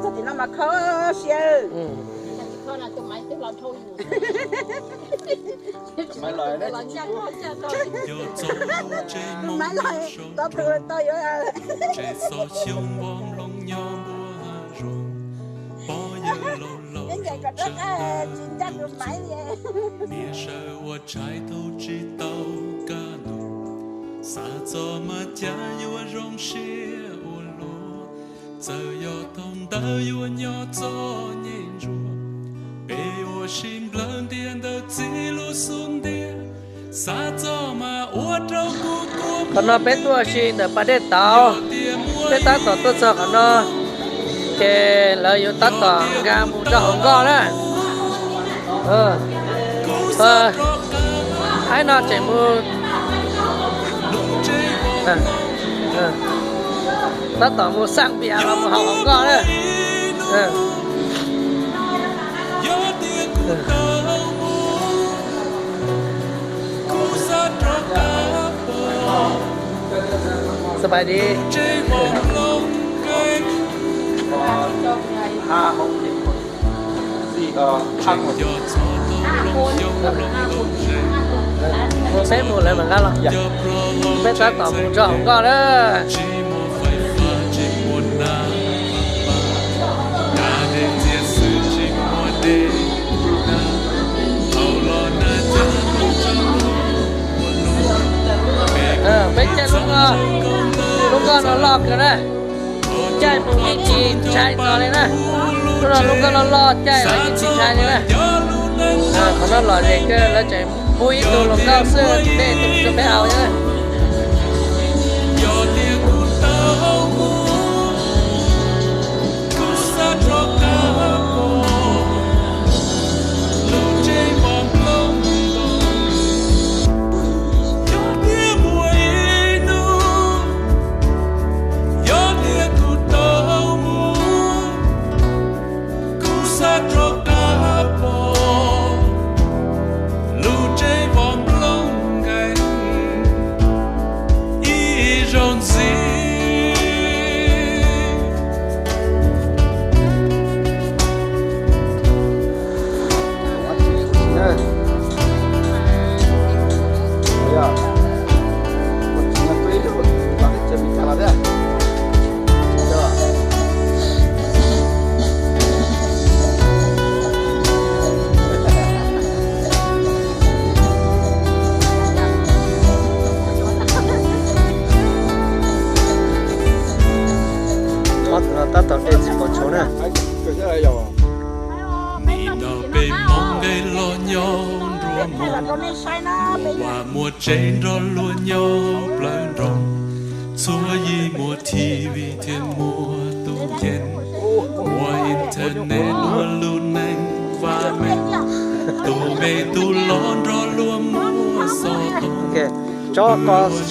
Txog tim no mas kho siab. Tus maiv los tau tus tau yuav. Tsev xov xyoo vov nplooj nyob npua hav zoov, pog yawg laus laus tsis ncaj tus maiv li. Niam sawv ua tshais thaum tsis tau kaj ntug, xav txog mas cas yuav zoo siab ua luaj. Txawm yog thaum ntawd yuav nyob txom nyem ntsuav, peb ua si nplawg ntiaj ntawd txij lub xub ntiag, xav txog mas ua rau kuv kua muag. Qhov no peb tuaj ua si ntawm pas dej tauv, peb tab tom tuaj txog qhov no, ces lawv yuav tab tom nqa mus rau hauv nkoj na. Aib no tseem mus, tab tom mus xaj npias los mus hauv hauv nkoj na. Xab pais di. Peb mus lawv mam nqa los. Peb tab tom mus rau hauv nkoj na. Peb caij lub nkoj, lub nkoj no loj kawg na. Caij mus yeej tsis ntshai txog li na. Lub no lub nkoj loj loj caij los yeej tsis ntshai li na. Qhov no lom zem kawg, lawv tseem pub ib tug hluas nkauj xwb, peb tus rau peb haus na. Kuv xav rov qab pom lub tsev vov nplooj nkeeg ib zaug ntxiv. Tab tom de txiv pos tshuaj na. Nim no peb Hmoob nqe los nyob nruab moos, ua muaj tsev nrog luag nyob plawv nroog. Txhua yim muaj T V thiab muaj tub ceev, muaj internet ua lub neej vaj meej. Tus me tub los nrog luag muaj xov tooj,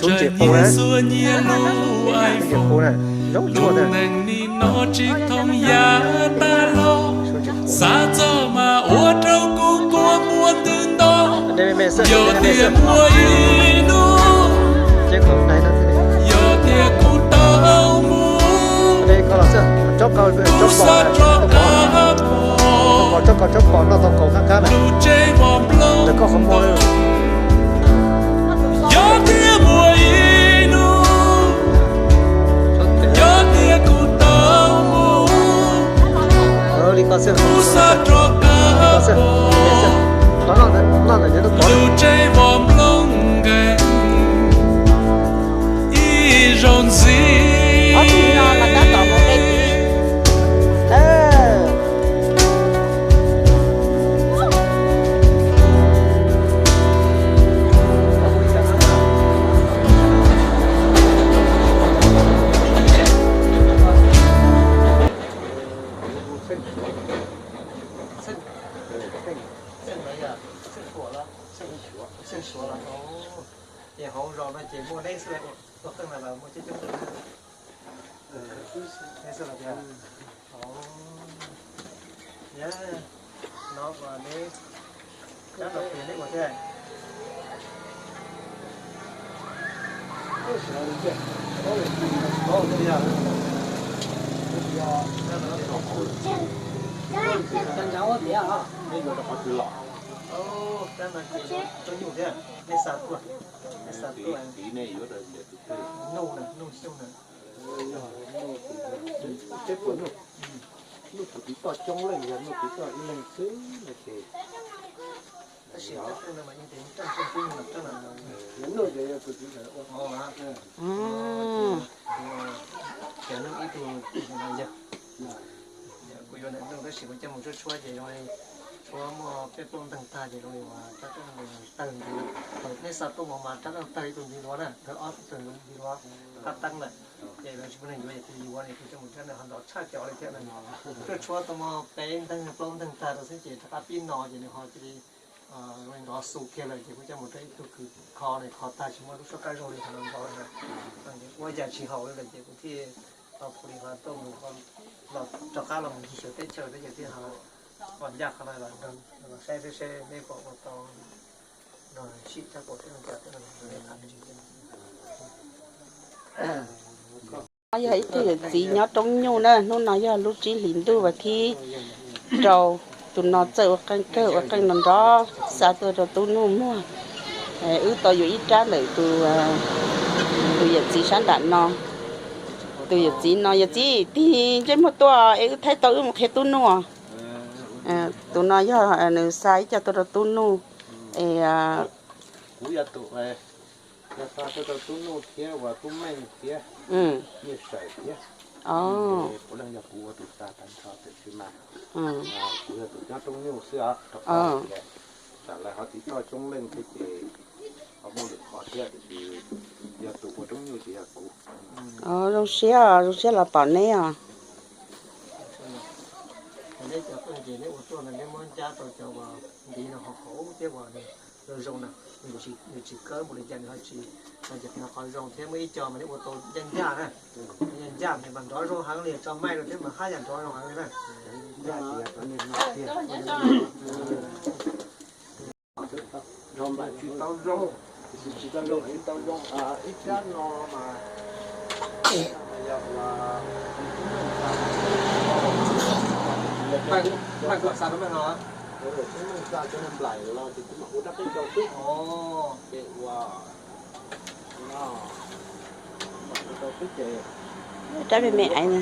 luag tseem nyiam xuav nyiam lub iPhone. Lub neej nim no tsis thooj yam tas los, xav txog mas ua rau kuv kua muag ntws nto. Yog tias muaj ib hnub, yog tias kuv tau mus, kuv xav rov qab pom lub tsev vov nplooj nkeeg. Yog tias muaj ib hnub, yog tias kuv tau mus, kuv xav rov qab pom lub tsev vov nplooj nkeeg ib zaug ntxiv. Ces hauv zos no ces muaj neb xwb, tuaj qeej no lawv muaj coob coob. Neb xwb los tias, no neb cab los pem neb ua thiab. Cov ntawd tias, nej yuav rau qhov twg los? Cov no ces rau nyuj thiab, nej xa tuaj, nej xa tuaj. Tiv nej yuav rau ntawm tus twg? Nuj na, Nuj Xyooj na. Peb puas nuj? Nuj tus tiv toj coob leej, yog Nuj tiv toj ib leeg xwb no ces Tab sis tus no mas yeej tias Nuj ces yog tus tiv ntawd ua. Ces Nuj ib tug no yog, kuv yuav ntawm Nuj tab sis kuv coj mus tshuab tshuab ces zoo li tshuab muaj peb plaub nteeg tag ces zoo li uas rab qeej tawg ntxiv. Thaum nej xa tuaj mus mas rab qeej tawg ib tug ntxiv luav na, tawg ob tug ntxiv luav qab teeb lawm. Ces lawv tsis muaj neeg yuav ces tus yuav ne tus coj mus rab qeej ho ntau tshaj cov li thiab na. Tshuab tshuab tau muaj peb nteeg plaub nteeg tag rau xwb ces rov qab pib no ces nws ho cia li zoo li ntov xu kiag lawm ces kuv coj mus rau ib tug kws kho ne kho tag tsis muaj lub suab qab zoo li qhov no ntau lawm. Ua yam tsis haum li lawm ces kuv thiaj tau pum li qhov tuaj mus, rov qab los mus ncig xyuas teb chaws thiab ces thiaj ho ncaj qhov no los saib seb seb neb puas ua tau no, sim rab qau thiab no cas thiab no. No yog ib tug yawm txiv nyob Roob Nyuj na, hnub no yog lub tsib hlis ntuj vas thib rau. Tus no txawj ua qeej kawg, ua qeej nrov nrov xa tuaj rau Tub Nuj muag. Wb tau yuav ib rab ntawm tus, tus yawm txiv sab nram no. Tus yawm txiv no, yawm txiv tig ntsej muag tuaj es wb thaij tau wb mus qhia Tub Nuj. Tus no yog nws xa ib co tuaj rau Tub Nuj es kuv yog tus, yog xa tuaj rau Tub Nuj thiab uas Tub Meej thiab Nyiaj Sawm thiab. Puav leej yog kuv ua tus xa tag nrho tiam sis mas kuv yog tus nyob Roob Nyuj xwb os, rau qhov tias tsam lawv ho tiv toj coob leej thiab ces ho muaj lwm qhov thiab tiam sis yog tus ua Roob Nyuj ces yog kuv. Zoo siab, zoo siab los pom neb os. Neb cov qeej ces neb ua tuaj no neb muab ncab rau cov uas ntiv no ho hauv thiab uas zoo zoo na, nws tsis kawb npaum li cas nws ho tsis, no ces qhov zoo thiab muaj ib co mas neb ua tau ncaj ncaj na, ncaj ncaj mas nrov zoo heev li, tso maij rau thiab mas haj yam nrov zoo heev li na. Tsis tau zoo, tsis tau zoo, ib rab no mas yog ua Meej kom xa rau Meej no, Meej xa cov neeg nplaim los ces kuv mam ua rab qeej rau xwb. Ces ua no, rab me me aiv no.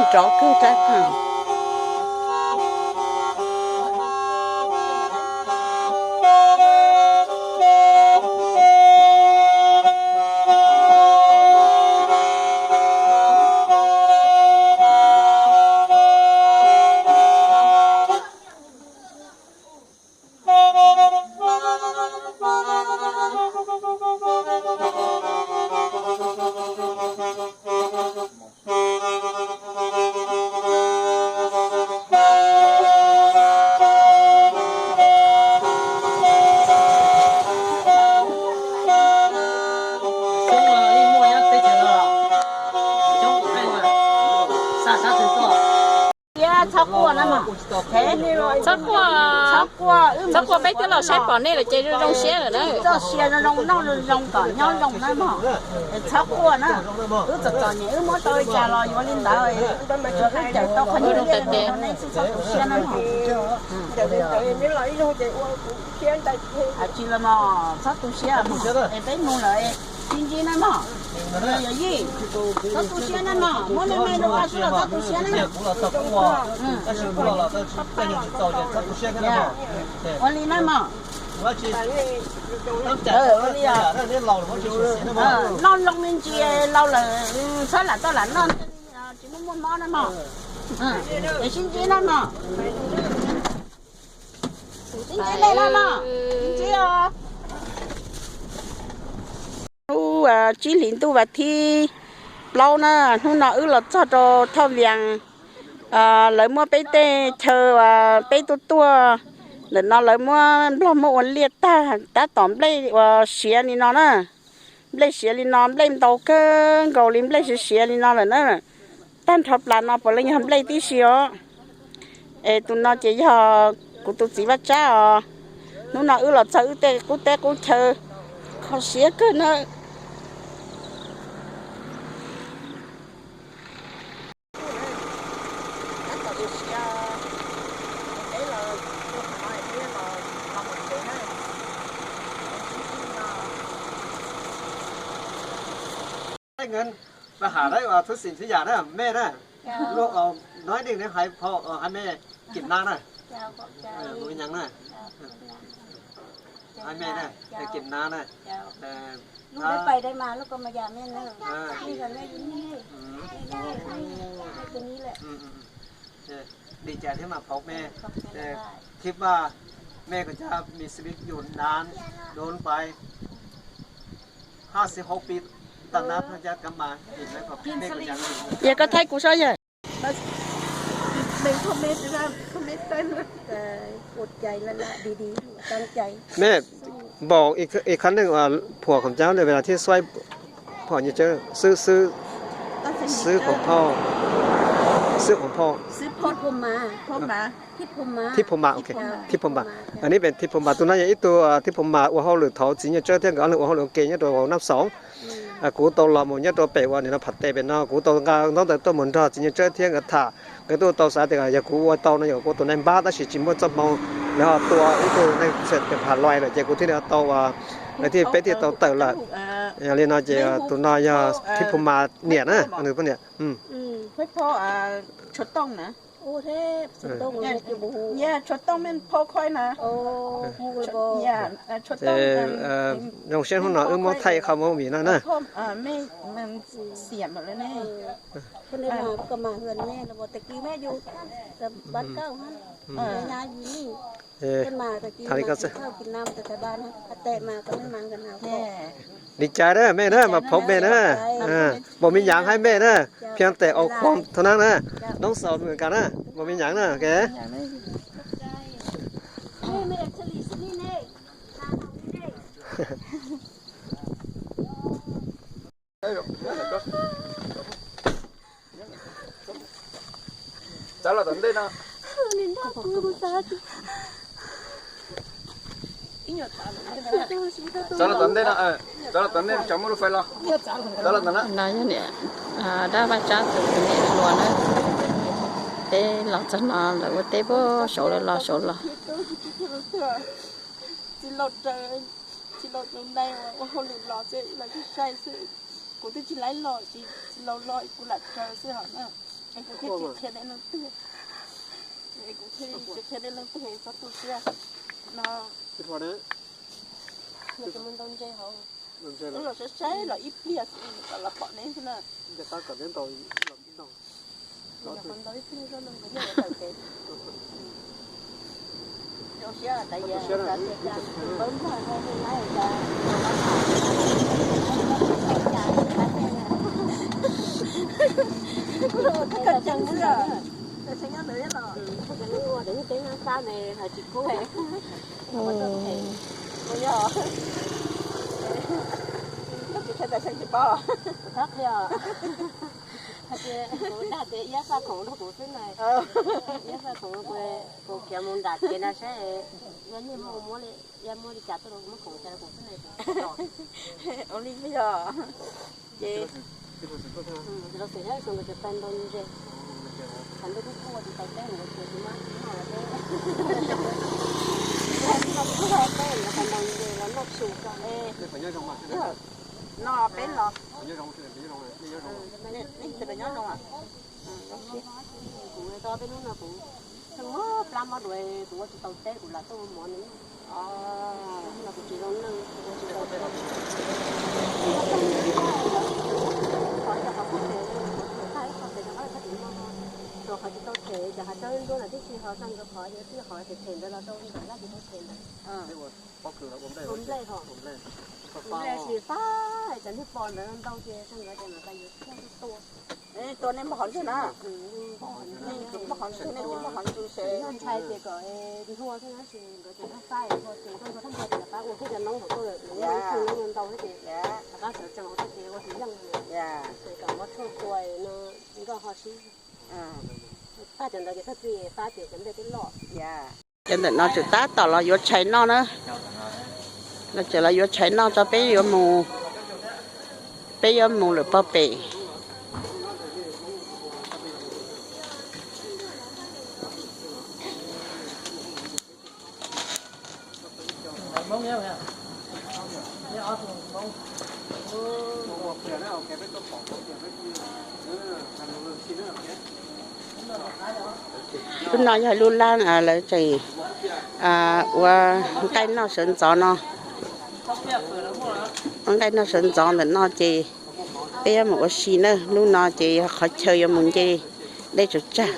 Nrov kawg rab qeej. Txhob quaj na mog. Txhob quaj, txhob quaj, peb twb los saib pom nej lawm ces zoo zoo siab lawm na. Txoj sia zoo zoo noj zoo zoo kom nyob zoo na mog. Txhob quaj na. Wb txom txom nyem wb muab tau li cas los yuav li ntawd. Wb cawm tau qhov nyiaj rau nej xwb, txhob tu siab na mog. Tsis los mog, txhob tu siab mog, es peb mus lawm, tsis ntsis na mog. Yawm yij, txhob tu siab na mog, muab me me rau koj xwb los txhob tu siab na. Ua li na mog. Ua li os. Noj zoo me ntsis, laus lawm txhob lam toj lam noj ntej li, tsis Muaj mob na mog, es sib ntsib na mog, sib ntsib li na mog, sib ntsib os. Hnub tsib hlis ntuj vas thib plaub na, hnub no wb los txog rau Thoj Vias, lawv muab peb tej chaw peb tuaj tuaj ntawm no lawv muab nplog muab ua liaj tag, tab tom nplej uas siav li no na, nplej siav li no, nplej ntau kawg nkaus li, nplej siav siav li no lawm na. Tag nrho plas no puav leej yog nplej tib si os. Es tus no ces yog kuv tus txiv Vaj Tsab os. Hnub no wb los txog wb tej qub teb qub chaw, kho siab kawg na. Tus xib hwb Yas na, mej na, luag nói đi ne, hais phau, hais mej kiểm tra na, mv nyam na, hais mej na, kiểm tra na, đi chào thiab mà phóng mê. Thiab mà mẹ của cha bị sự việc dồn đán, đốn quay hai mươi sáuปี ตอนนั้น พระเจ้ากลับมา เห็นไหมครับ แม่ของฉัน Yog koj thaij kuv saib yog. แม่บอกอีกครั้งหนึ่งว่าผัวของเจ้าเนี่ยเวลาที่ช่วย พ่อเนี่ยเจ้าซื้อซื้อซื้อของพ่อ ซื้อของพ่อ ทิพย์พรหมมา โอเค ทิพย์พรหมมา อันนี้เป็นทิพย์พรหมมา tus no yog ib tug ทิพย์พรหมมา ua hauj lwm thaum txiv Nyiaj Tsawb thiab nkawd ob leeg ua hauj lwm ua ke nyob rau Vau Naj Xoom. Kuv tau los mus nyob rau pem uas nim no Phav Tes pem no, kuv tau nqa ntaub ntawv tuaj mus nrog txiv Nyiaj Tsawb thiab nkawd tham. Nkawd twb tau xav tias yog kuv ua tau no yog kuv tus neeg npab tab sis tsis muaj txoj hmoo, lawv ho tua ib tug neeg pha luai lawm ces kuv thiaj li tau, lawv thiaj peb thiaj tau tawm lawm. Yog li no ces tus no yog Thib Phu Mas niam na, nws poj niam. Zoo siab hnub no wb muab thaij qhov movie no na. Tham li ko xwb. Li cas na mej na, mas phoov mej na. Bom mi nyaav haib mej na, phiab tes au khuam thaum nab na, noob xaus nws kas na, bom mi nyaav na. Txav los tom ntej no. Txav los tom ntej no, txav los tom ntej, tsam muaj lub fais los. Txav los tom na. No yog niam dab Vaj Tsab tus niam hluas na. Peb los txog no lawv ua teb puag saud lawm los saud los. Txiv laus raws, txiv laus tus neeg uas ua hauj lwm los xwb, los tsis sai xwb. Kuv twb tsis laib los, txiv laus los kuv lam raws xwb hos na. Es kuv thiaj tsis qhia nej leej twg, es kuv thiaj tsis qhia nej leej twg txhob tu siab no. Mus ntau ntses hauv, los saib saib los ib pliag xwb kom los pom neb xwb na. Ntau ib pliag zoj no nkawd nyob tawm kev. Zoo siab tas yog xav tias cas pawg npog no hu laib cas. Koj tseeb xwb, koj tseeb nyob ntawd los. Ua dev teb nab fab ne hais tsis kub. Yog, koj tsis qhia tas seem tsis paub. Txhob qhia. Hais tias kuv dag tias iab faj khoom rau kuv xwb na. Iab faj khoom, kuv khiav mus nram kev na saib, yog niag muaj muab li, yog muab li cas tuaj rau muab khoom cas rau kuv xwb na. Ua li yog ces los xwm thiab xwm nkawd cov pais ntaus ntses. Qhov ntuj kuj kuj ua tsis tau teb, nkawd tsis muab tsis muab los teb. Tsis muab teb, nkawd pais ntaus ntses los noj su ko. No peb los. Nej nyob zoo. Kuv tau tej hnub no kuv muab plab mob dua, kuv ua tsis tau teb, kuv lam tuaj ua mov nws. Hnub no kuv tsis zoo neej, kuv ua tsis tau teb. Qhov yog qhov kuv tes, kuv tes tag ib qho tes rau qab tag kuv Qhov tsis tau them, cov hav tsawb nruab ntawd tib si ho txog nkawd qhov, ces tib qhov them them ntawd los rau ntawm laj tsis tau them ntawd. Ua nplej ho, ua nplej tsis fab, cov niag pos ntawd ntau ces txog nkawd ces mam li yuav tua. Tua nej npog qhov ntswg na. Npog qhov ntswg, nej tsis npog qhov ntswg, nej tsis npog qhov ntswg ces yog ntshai ces kom nthua xwb, tab sis nkawd ces thaj fab nthua ces koj nthua thaj nthua ces rov qab ua thiab cov noob hauv tuaj, noob ntau thiab ces rov qab sawv tsees hauv tuaj ces ua tsis yeej li. Ces kom muab tshuaj tua no nkoj ho sib pab cov ntawd ces tag kis fab ces cov nplej twb loj. Cov ntawm no tseem tab tom los yuav tshais noj na. Los tseem los yuav tshais noj tso peb yuav mus, peb yuav mus lawm pob pem. Lub no yog lub lab lawv tseem ua nqaij noj sawv ntxov no. Ua nqaij noj sawv ntxov ntawm no ces peb yuav mus ua si na. Lub no ces yog qhov chaw yuav mus nce dej tsaws tsag.